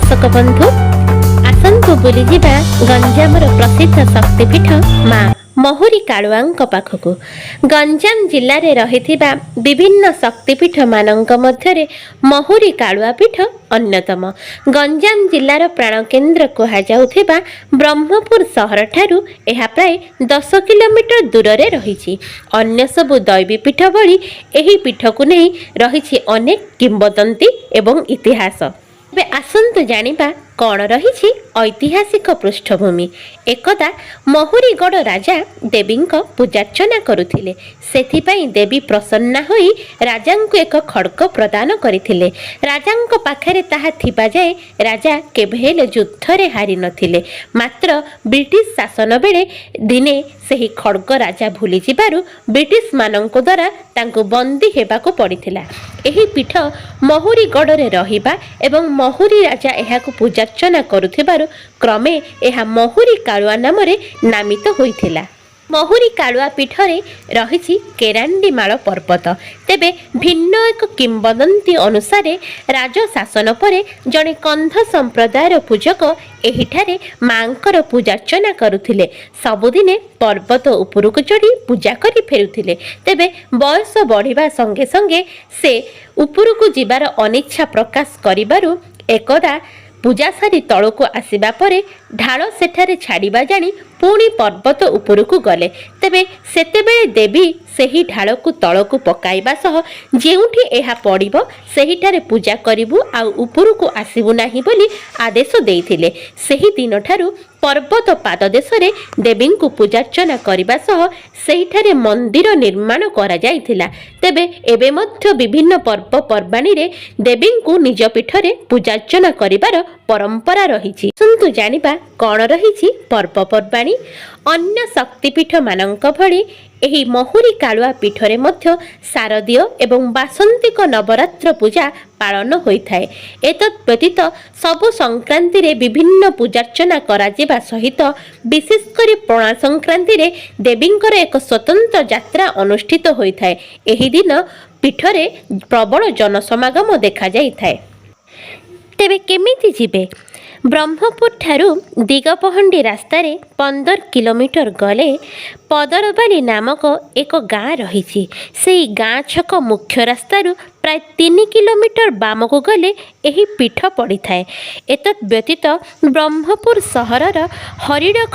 ଦର୍ଶକ ବନ୍ଧୁ, ଆସନ୍ତୁ ବୁଲିଯିବା ଗଞ୍ଜାମର ପ୍ରସିଦ୍ଧ ଶକ୍ତିପୀଠ ମା ମହୁରୀ କାଳୁଆଙ୍କ ପାଖକୁ। ଗଞ୍ଜାମ ଜିଲ୍ଲାରେ ରହିଥିବା ବିଭିନ୍ନ ଶକ୍ତିପୀଠମାନଙ୍କ ମଧ୍ୟରେ ମହୁରୀ କାଳୁଆ ପୀଠ ଅନ୍ୟତମ। ଗଞ୍ଜାମ ଜିଲ୍ଲାର ପ୍ରାଣକେନ୍ଦ୍ର କୁହାଯାଉଥିବା ବ୍ରହ୍ମପୁର ସହରଠାରୁ ଏହା ପ୍ରାୟ 10 କିଲୋମିଟର ଦୂରରେ ରହିଛି। ଅନ୍ୟ ସବୁ ଦୈବୀ ପୀଠ ଭଳି ଏହି ପୀଠକୁ ନେଇ ରହିଛି ଅନେକ କିମ୍ବଦନ୍ତୀ ଏବଂ ଇତିହାସ। ଏବେ ଆସନ୍ତୁ ଜାଣିବା କ'ଣ ରହିଛି ଐତିହାସିକ ପୃଷ୍ଠଭୂମି। ଏକଦା ମହୁରୀଗଡ଼ ରାଜା ଦେବୀଙ୍କ ପୂଜାର୍ଚ୍ଚନା କରୁଥିଲେ। ସେଥିପାଇଁ ଦେବୀ ପ୍ରସନ୍ନା ହୋଇ ରାଜାଙ୍କୁ ଏକ ଖଡ଼୍ଗ ପ୍ରଦାନ କରିଥିଲେ। ରାଜାଙ୍କ ପାଖରେ ତାହା ଥିବା ଯାଏ ରାଜା କେବେ ହେଲେ ଯୁଦ୍ଧରେ ହାରି ନଥିଲେ। ମାତ୍ର ବ୍ରିଟିଶ ଶାସନ ବେଳେ ଦିନେ ସେହି ଖଡ଼୍ଗ ରାଜା ଭୁଲିଯିବାରୁ ବ୍ରିଟିଶମାନଙ୍କ ଦ୍ୱାରା ତାଙ୍କୁ ବନ୍ଦୀ ହେବାକୁ ପଡ଼ିଥିଲା। ଏହି ପୀଠ ମହୁରୀଗଡ଼ରେ ରହିବା ଏବଂ ମହୁରୀ ରାଜା ଏହାକୁ ପୂଜାର୍ଚ୍ଚନା କରୁଥିବାରୁ କ୍ରମେ ଏହା ମହୁରୀ କାଳୁଆ ନାମରେ ନାମିତ ହୋଇଥିଲା। ମହୁରୀ କାଳୁଆ ପୀଠରେ ରହିଛି କେରାଣ୍ଡିମାଳ ପର୍ବତ। ତେବେ ଭିନ୍ନ ଏକ କିମ୍ବଦନ୍ତୀ ଅନୁସାରେ, ରାଜଶାସନ ପରେ ଜଣେ କନ୍ଧ ସମ୍ପ୍ରଦାୟର ପୂଜକ ଏହିଠାରେ ମାଙ୍କର ପୂଜାର୍ଚ୍ଚନା କରୁଥିଲେ। ସବୁଦିନେ ପର୍ବତ ଉପରକୁ ଚଢ଼ି ପୂଜା କରି ଫେରୁଥିଲେ। ତେବେ ବୟସ ବଢ଼ିବା ସଙ୍ଗେ ସଙ୍ଗେ ସେ ଉପରକୁ ଯିବାର ଅନିଚ୍ଛା ପ୍ରକାଶ କରିବାରୁ ଏକଦା ପୂଜା ସାରି ତଳକୁ ଆସିବା ପରେ ଢାଳ ସେଠାରେ ଛାଡ଼ିବା ଜାଣି ପୁଣି ପର୍ବତ ଉପରକୁ ଗଲେ। ତେବେ ସେତେବେଳେ ଦେବୀ ସେହି ଢାଳକୁ ତଳକୁ ପକାଇବା ସହ ଯେଉଁଠି ଏହା ପଡ଼ିବ, ସେହିଠାରେ ପୂଜା କରିବୁ ଆଉ ଉପରକୁ ଆସିବୁ ନାହିଁ ବୋଲି ଆଦେଶ ଦେଇଥିଲେ। ସେହି ଦିନଠାରୁ ପର୍ବତ ପାଦଦେଶରେ ଦେବୀଙ୍କୁ ପୂଜାର୍ଚ୍ଚନା କରିବା ସହ ସେହିଠାରେ ମନ୍ଦିର ନିର୍ମାଣ କରାଯାଇଥିଲା। ତେବେ ଏବେ ମଧ୍ୟ ବିଭିନ୍ନ ପର୍ବପର୍ବାଣୀରେ ଦେବୀଙ୍କୁ ନିଜ ପୀଠରେ ପୂଜାର୍ଚ୍ଚନା କରିବାର ପରମ୍ପରା ରହିଛି। ଆସନ୍ତୁ ଜାଣିବା କ'ଣ ରହିଛି ପର୍ବପର୍ବାଣୀ। ଅନ୍ୟ ଶକ୍ତିପୀଠମାନଙ୍କ ଭଳି ଏହି ମହୁରୀ କାଳୁଆ ପୀଠରେ ମଧ୍ୟ ଶାରଦୀୟ ଏବଂ ବାସନ୍ତିକ ନବରାତ୍ର ପୂଜା ପାଳନ ହୋଇଥାଏ। ଏତଦ୍ ବ୍ୟତୀତ ସବୁ ସଂକ୍ରାନ୍ତିରେ ବିଭିନ୍ନ ପୂଜାର୍ଚ୍ଚନା କରାଯିବା ସହିତ ବିଶେଷ କରି ପଣା ସଂକ୍ରାନ୍ତିରେ ଦେବୀଙ୍କର ଏକ ସ୍ୱତନ୍ତ୍ର ଯାତ୍ରା ଅନୁଷ୍ଠିତ ହୋଇଥାଏ। ଏହି ଦିନ ପୀଠରେ ପ୍ରବଳ ଜନସମାଗମ ଦେଖାଯାଇଥାଏ। ତେବେ କେମିତି ଯିବେ? ବ୍ରହ୍ମପୁର ଠାରୁ ଦିଗପହଣ୍ଡି ରାସ୍ତାରେ 15 କିଲୋମିଟର ଗଲେ ପଦରବାଲି ନାମକ ଏକ ଗାଁ ରହିଛି। ସେଇ ଗାଁ ଛକ ମୁଖ୍ୟ ରାସ୍ତାରୁ ପ୍ରାୟ 3 କିଲୋମିଟର ବାମକୁ ଗଲେ ଏହି ପୀଠ ପଡ଼ିଥାଏ। ଏତଦ୍ ବ୍ୟତୀତ ବ୍ରହ୍ମପୁର ସହରର ହରିଣଖଣ୍ଡ